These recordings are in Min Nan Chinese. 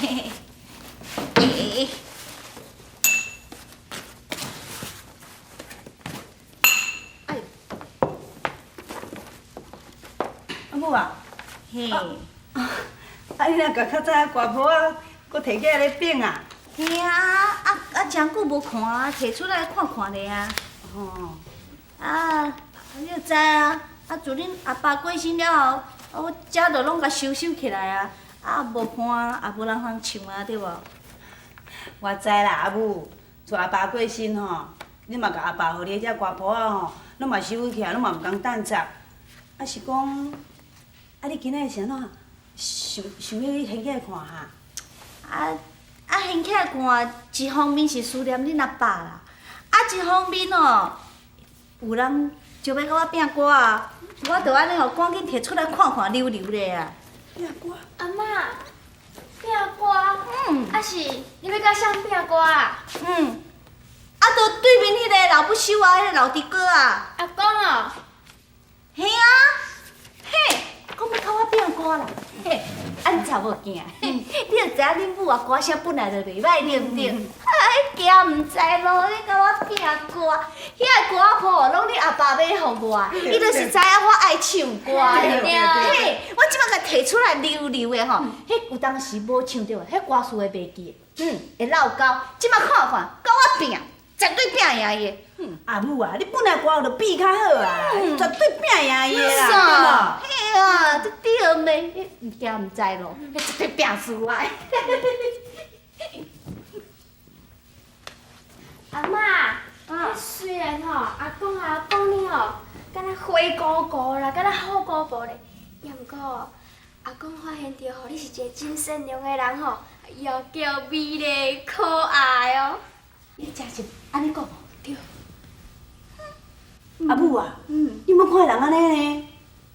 欸哎，阿母啊，嘿，啊你若共较早歌谱仔，阁提起来咧变啊？嘿啊，啊啊，真久无看，提出来看看咧啊。哦，啊，你就知啊，啊自恁阿爸过身了后，啊我遮就攏共收收起来啊，啊无伴，也无人通唱啊，对无？我知啦，阿母，自阿爸过身吼，你嘛共阿爸予你彼只歌谱仔吼，攏嘛收起来，攏嘛毋甘掷插。啊是讲，啊你今仔日是按怎想想欲去掀起来看哈？啊啊，掀起来看，一方面是思念恁阿爸啦，啊一方面哦，有人就欲共我拼歌啊，我就按呢吼，赶紧提出来看看溜溜咧啊。拼歌？阿嬷，拼歌？嗯。啊是，你欲佮谁拼歌啊？嗯。啊，就对面彼个老不修啊，彼个老猪哥啊。阿公哦。嘿啊，嘿，讲欲共我拼歌啦，嘿，按查某囝，你就知影恁母啊歌声本来就袂䆀，对毋对？哎，惊毋知路，你共我拼歌，遐歌谱攏你阿爸买予我，伊就是知影我爱唱歌的。嘿，我这摆共提出来溜溜的吼，彼有当时无唱著，彼歌词会袂记的，会落勾。这摆看看，共我拼，绝对拼赢伊的。阿母啊，你本来歌就比较好啊，绝对拼赢伊的啦，对无？嘿啊，这对袂？毋惊毋知咯，彼绝对拼输我的。阿嬷，虽然吼，阿公阿公你吼，敢若灰姑姑啦，敢若虎姑婆咧，也毋过阿公发现著吼，你是一个真善良的人吼，又娇美丽可爱哦。你真是按呢讲无？对。阿母啊，你莫看人按呢呢，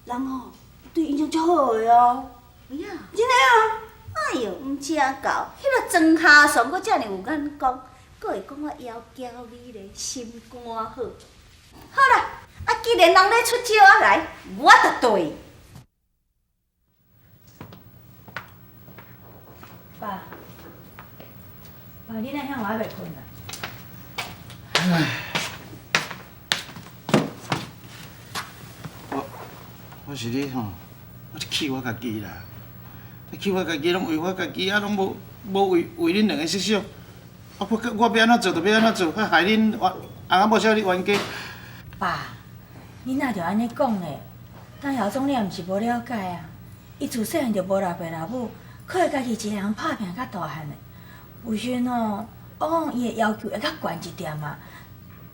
人吼对𪜶足好的哦。有影？真的啊！哎哟，毋正够，彼个庄下倯阁遮尔有眼光，阁会讲我窈窕美丽，心肝好。好啦，啊，既然人咧出招啊来，我就缀。爸，爸，你哪遐晚犹未睏啊？唉，我是咧吼，我咧气我家己啦，气我家己，攏为我家己，啊，攏無無為為恁兩个設想。啊，我我欲按怎做就欲按怎做，啊，害恁翁仔某遮爾冤家。爸，你哪著按呢講咧？陳耀宗你也毋是無了解啊，伊自細漢就無老爸老母，靠伊家己一个人拍拚甲大漢的。有時陣吼，往往伊的要求會較懸一點啊，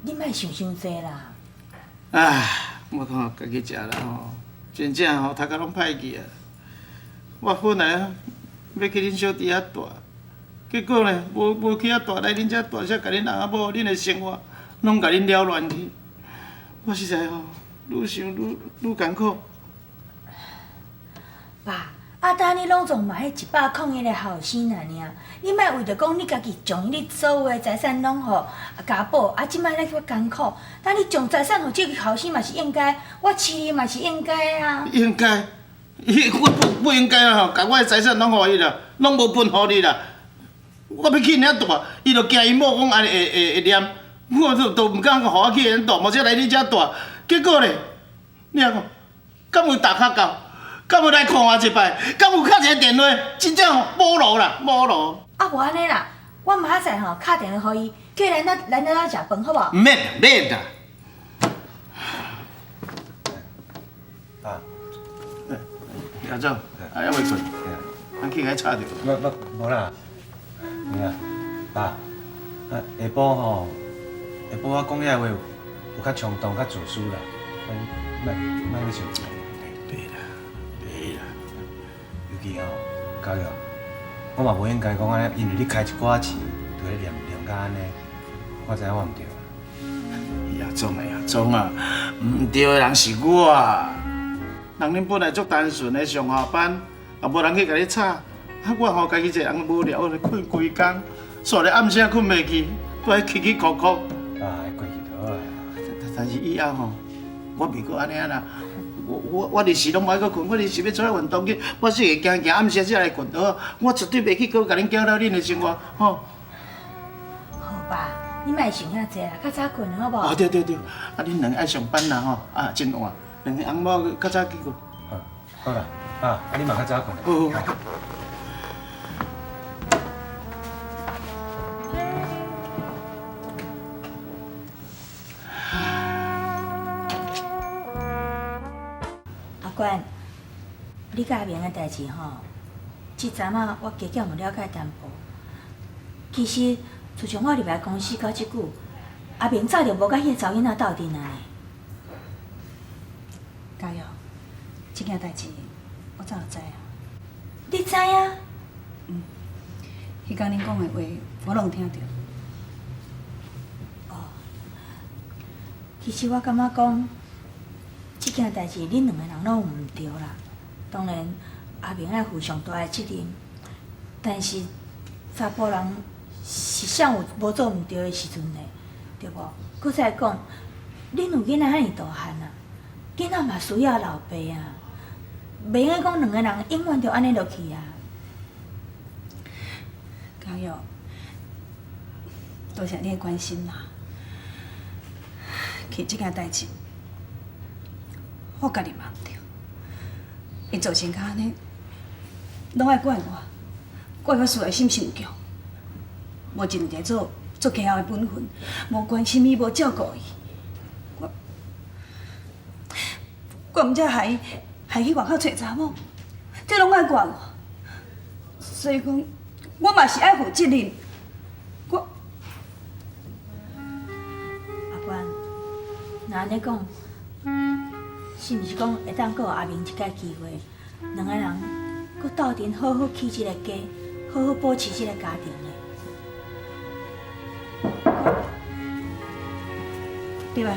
你莫想傷濟啦。唉，我看家己食啦吼，真正吼頭殼攏歹去啊！我本來欲去恁小弟遐蹛，結果呢，無無去遐蹛，來恁遮蹛，才共恁翁仔某、恁的生活攏共恁擾亂去。我實在吼，愈想愈愈艱苦。爸，啊，當你攏總嘛彼一百空彼个後生爾爾，你莫為著講你家己將你所有的財產攏予家寶，啊，這擺咧閣艱苦，當你將財產予這個後生嘛是應該，我飼你嘛是應該啊。應該，我不不應該啊！吼，共我的財產攏予伊啦，攏無分予你啦。我欲去遐蹛，伊就驚伊某講按呢會會會念，我就都毋敢予我去遐蹛，嘛才來你遮蹛。結果咧，你看，敢有踏較到？敢有來看我一擺？敢有敲一个電話？真正無路啦，無路。啊，無按呢啦，我明仔載吼敲電話予伊，叫伊來咱來咱兜食飯，好無？毋免免啦。啊，阿總，啊，猶未睏？咱去共伊吵著。無無無啦，有影，爸，啊下晡吼，下晡我講遐話有較衝動、較自私啦，咱莫莫去生氣。對啦，對啦，尤其吼，嘉玉，我嘛無應該講按呢，因為你開一寡錢，就咧念念甲按呢，我知影我毋對。亞總啊，亞總啊，毋對的人是我。人恁本來足單純的上下班，也無人去共你吵。啊，我吼家己一個人無聊，咧睏規工，煞咧暗時睏袂去，都愛起起哭哭。啊，過去就好啊。但是以後吼，我袂閣按呢啦。我日时攏無愛閣睏，我日時欲出來運動去，我是會行行，暗時才來睏好。我絕對袂去閣共恁攪擾恁的生活，吼。好吧，你莫想遐濟啦，較早睏好無？哦，對對對，啊，恁兩个愛上班啦吼，啊，真晚，兩个翁某較早去睏。好啦，爸，啊你嘛較早睏。好。阿冠，你佮阿明的代誌吼，這陣仔我加減有了解淡薄。其實，自從我入來公司到這久，阿明早就無佮彼个查某囡仔鬥陣啊呢。嘉玉，這件代誌我早就知啊。你知影？嗯，彼工恁講的話，我攏有聽著。哦，其實我感覺講，這件代誌恁兩个人攏有毋對啦。當然，阿明愛負上大的責任，但是查埔人是啥有無做毋對的時陣呢？對無？閣再講，恁有囡仔遐爾大漢啊，囡仔嘛需要老爸啊，袂用講兩个人永遠就按呢落去啊。嘉玉，多謝你的關心啦。其實這件代誌，我家己嘛毋對，伊做成甲按呢，攏愛怪我，怪我事業心傷強，無盡一個做做家後的本分，無關心伊，無照顧伊，我毋才害伊害去外口揣查某，這攏愛怪我。所以講，我嘛是愛負責任。我阿關，若按呢講，是毋是講會當閣予阿明一擺機會，兩个人閣鬥陣好好起這個家，好好保持這個家庭呢？對吧？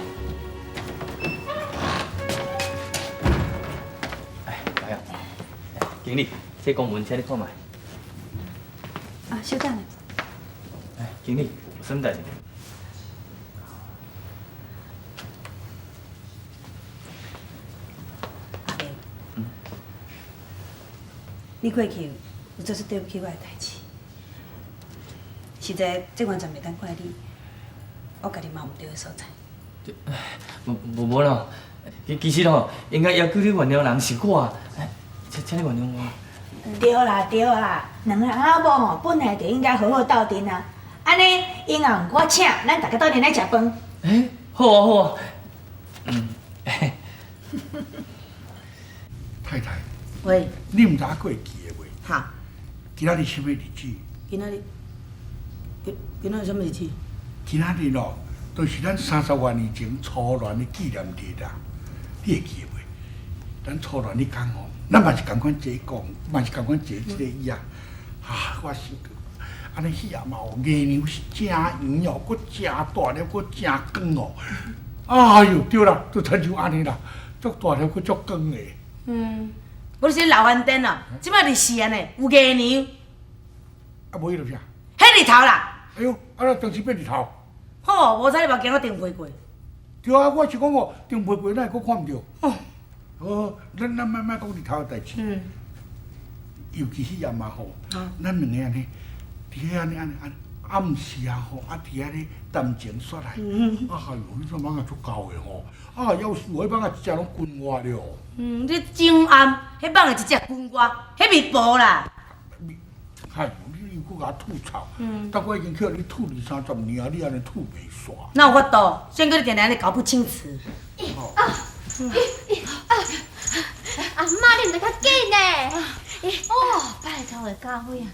哎，來啊！經理，這公文請你看覓。啊，稍等下。哎，經理，有啥物代誌？阿明，你過去有做出對不起我的代誌，實在這完全袂當怪你，我家己嘛有毋對的所在。無無無啦，其實吼，應該要求你原諒人是我，請請你原諒我。對啦對啦，兩个翁仔某吼本來就應該好好鬥陣啊，按呢以後我請，咱大家鬥陣來食飯。欸，好啊好啊，嗯。太太，喂，你毋知影過去的袂？哈。今仔日啥物日子？今仔日，今仔日啥物日子？今仔日咯，就是咱30外年前初戀的紀念日啦。你會記得袂？咱初戀彼工吼，咱嘛是仝款齊講，嘛是仝款坐這個椅仔。啊，我想講，按呢彼夜嘛有月娘是誠圓哦，閣誠大粒，閣誠光哦。哎喲，對啦，就親像按呢啦，足大粒，閣足光的。嗯，無你是老番顛哦，這擺日時啊呢，有月娘。啊，無彼就啥？彼日頭啦。哎喲，啊，那當時變日頭。吼，無彩你嘛驚我頂皮過。對啊，我是講哦，頂皮過，哪會閣看毋著？哦，好，咱咱莫莫講日頭的代誌。嗯。尤其彼夜嘛吼，咱兩个按呢，佇遐按呢按呢按暗時啊吼，啊佇遐咧談情說愛。嗯。啊喲，彼種蠓仔足厚的吼，啊夭壽，彼蠓仔一隻攏滾我了。嗯，你整暗，彼蠓仔一隻滾我，彼面薄啦。哎，你又閣共我吐槽，但我已經叫你吐二三十年啊，你按呢吐袂煞。哪有法度？先叫你定定按呢搞不清楚。啊！阿嬤，你毋著較緊呢？哦，拜託的家輝啊，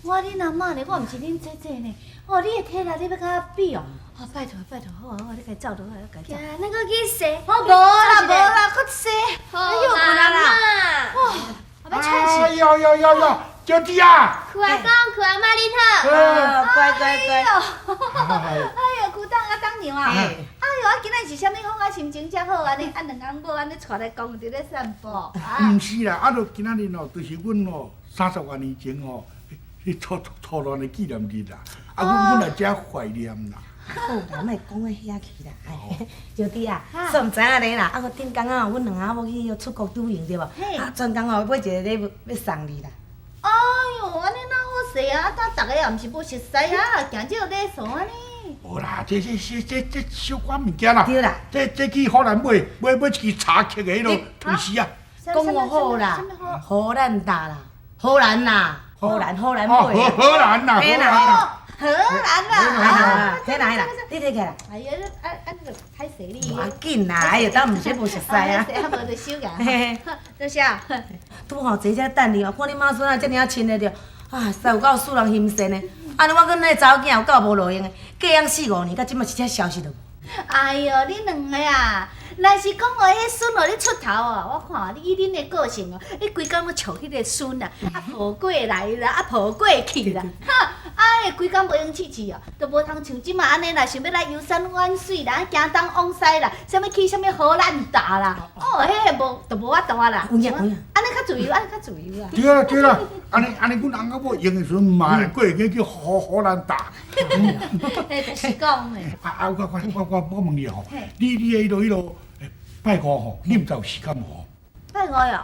我恁阿嬤呢，我毋是恁姐姐呢。哦，你的體力你欲佮我比哦？哦，拜託拜託，好啊好啊，你家走就好，你家走。咱閣去洗。哦，無啦無啦，閣洗。好啦，阿嬤。哦，欲喘死。哎呀呀呀呀！小弟啊！許阿公、許阿嬤，恁好。乖乖乖。哎呦，許董啊，董娘啊！哎呦，啊，今仔是啥物風啊？心情遮好啊？你啊，兩翁某按呢𤆬來公園佇咧散步。毋是啦，啊，就今仔日哦，就是阮哦30外年前哦，彼初初戀的紀念日啦。啊，阮阮來遮懷念啦。好啦，莫講到遐去啦。招娣啊，煞毋知影咧啦。啊，我頂工啊，阮兩翁仔某去出國旅行對無？啊，專工哦買一個禮物欲送你啦。哎喲，按呢哪好勢啊？啊，逐个也毋是無熟似啊，行這個禮數按呢。無啦，這這這這這小可物件啦。對啦。這這去荷蘭買買買一支茶克的彼落湯匙啊。講好啦，荷蘭達啦，荷蘭啦，荷蘭荷蘭買。荷蘭啦，荷蘭啦。荷蘭啦，嘿啦嘿啦，你提起來。哎呀，啊啊那個歹勢你。無要緊啦，哎呦，當毋是無熟似啊。啊，無就收起。多謝。拄好坐遮等你哦，看你媽孫仔遮爾仔親熱著，啊，實在有夠使人欣羨的。按呢，我阮那查某囝有夠無路用的，嫁翁四五年，到這馬一點消息都無。哎喲，你兩個啊，若是講哦，彼孫予你出頭哦，我看你以恁的個性哦，你規工攏笑彼个孫啊，啊抱過來啦，啊抱過去啦，哈，啊規工無閒試試哦，都無通像這馬按呢啦，想欲來遊山玩水啦，行東往西啦，啥物去啥物荷蘭達啦，哦，彼个無就無法度啊啦，有影有影，按呢較自由，按呢較自由啊。對啦對啦，按呢按呢，阮翁仔某閒的時陣嘛會過會去荷荷蘭達。欸，就是講的。啊啊，我我我我我問你吼，你你彼落彼落拜五吼，你毋知有時間無？拜五喲，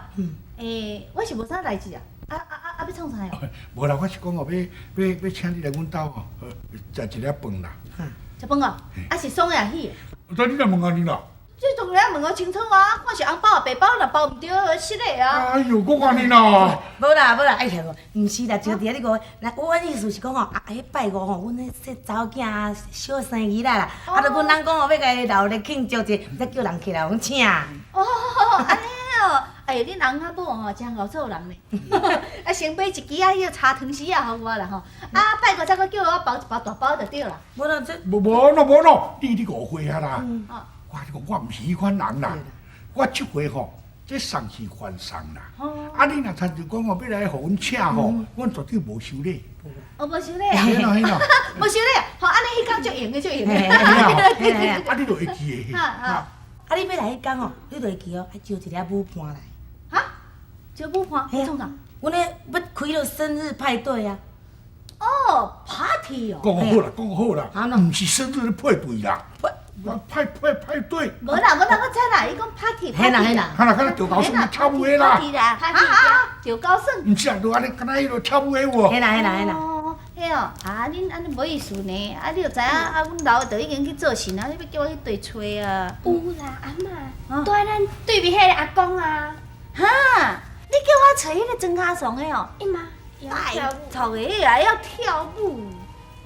欸，我是無啥代志啊，啊啊啊啊，欲創啥喲？無啦，我是講哦，欲欲欲請你來阮兜吼，食一粒飯啦。食飯哦，啊是爽的喜的？這你哪問按呢啦？這當然問我清楚啊，看是紅包抑白包，若包毋對，失禮啊！哎喲，閣按呢啦！無啦無啦，哎呀，毋是啦，招娣你講，來，我意思是講吼，啊，彼拜五吼，阮彼細查某囝小生囡仔啦，啊，著阮翁講吼，欲共伊鬧熱慶祝者，毋知叫人客來予阮請。哦，按呢哦，哎，恁翁仔某吼真𠢕做人呢，啊，先買一支仔彼个茶湯匙仔予我啦吼，啊，拜五再閣叫我包一包大包就對啦。無啦，這無無喏無喏，你你誤會啊啦。我你講我毋是彼款人啦，我這回吼，這送是還送啦。啊，你若親像講吼，欲來予阮請吼，阮絕對無收禮。哦，無收禮啊！嘿啦嘿啦，無收禮，吼，按呢彼工足閒的，足閒的。啊，你就會記的。啊，你欲來彼工吼，你就會記哦，愛招一个舞伴來。哈？招舞伴？欲創啥？阮咧欲開彼生日派對啊。哦，party 哦。講好啦，講好啦，毋是生日派對啦。派派派對！無啦無啦，我知啦，伊講 party。嘿啦嘿啦，哈啦，敢若趙高耍跳舞的啦。 party 啦，啊趙高耍。毋是啊，就按呢，敢若彼落跳舞的有無？嘿啦嘿啦嘿啦。哦，嘿哦，啊，恁按呢無意思呢，啊，你就知影，啊，阮老的就已經去做神啊，你欲叫我去對揣啊？有啦，阿嬤，佇咱對面彼个阿公啊。哈！你叫我揣彼个莊跤倯的哦？伊嘛，拜託的，彼个會曉跳舞。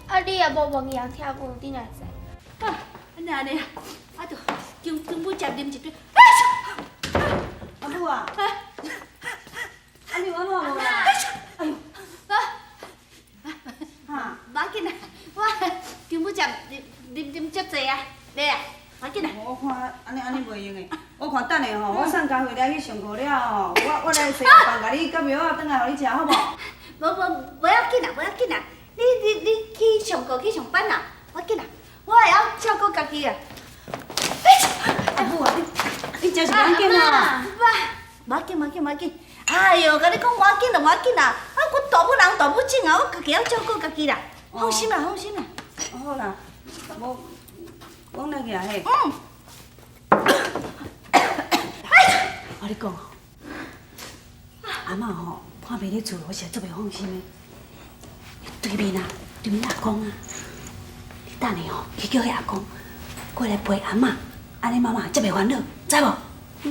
啊，你也無問伊曉跳舞，你哪知？啊，按呢按呢，啊，就姜姜母汁啉一杯。阿母啊，啊你有按怎無啦？哎喲，啊，無要緊啦，我姜母汁啉啉啉足濟啊，來啊，無要緊啦。我看按呢按呢袂用的，我看等下吼，我送佳慧來去上課了吼，我我來洗飯，共你夾藥仔轉來予你食，好無？無無無要緊啦，無要緊啦，你你你去上課去上班啦，無要緊啦。我會曉照顧家己啊！阿母啊，你你真是趕緊啊！無要緊，無要緊，無要緊！哎喲，共你講無要緊就無要緊啦！啊，我大母人大母種啊，我家己曉照顧家己啦，放心啦，放心啦。好啦，無，講來去啊嘿。嗯。我跟你講，阿嬤吼，看袂咧厝，我實在足袂放心的。對面啊，對面阿公啊。等下吼，去叫彼阿公過來陪阿嬤，按呢媽媽才袂煩惱，知無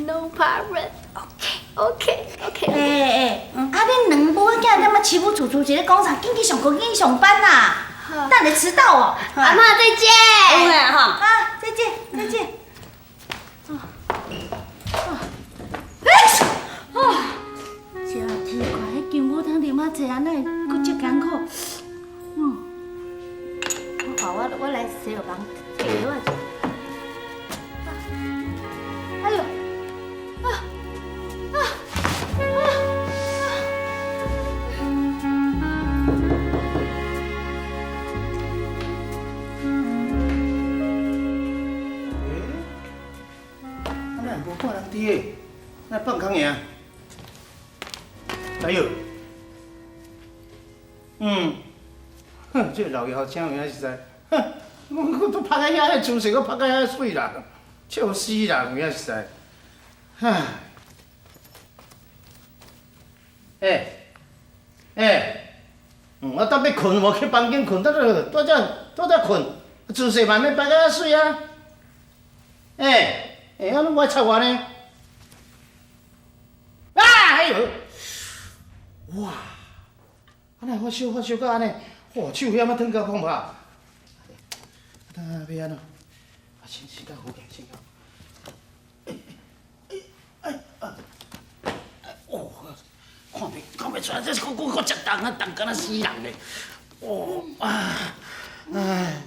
？No problem. OK, OK, OK. 欸欸，啊恁兩母仔囝踮遮欺母處處，一咧講啥？緊去上課，緊去上班啦！等下遲到哦。阿嬤再見。有啦吼。啊，再見，再見。啊，真奇怪，彼姜母湯啉啊濟，啊，哪會閣這艱苦？嗯。我我來洗浴房摕藥仔。哎喲，啊啊啊！欸，啊，哪會無看人佇个？哪放空爾？哎喲，嗯，哼，這个老爺好請名實在，哼，我都拍甲遐，姿勢閣拍甲遐媠啦，笑死人，有影實在。唉，欸欸，我當欲睏，無去房間睏，倒這倒這睏，姿勢嘛欲擺甲遐媠啊。欸欸，啊，攏無愛插我呢？啊！哎喲，哇！啊，哪會發燒發燒到按呢？哦，手遐仔疼甲碰拍。啊，欲按怎？啊，先先共扶起來，先共。哎哎哎哦，看袂出來，這閣閣閣遮重啊，重敢若死人咧。哦啊，唉。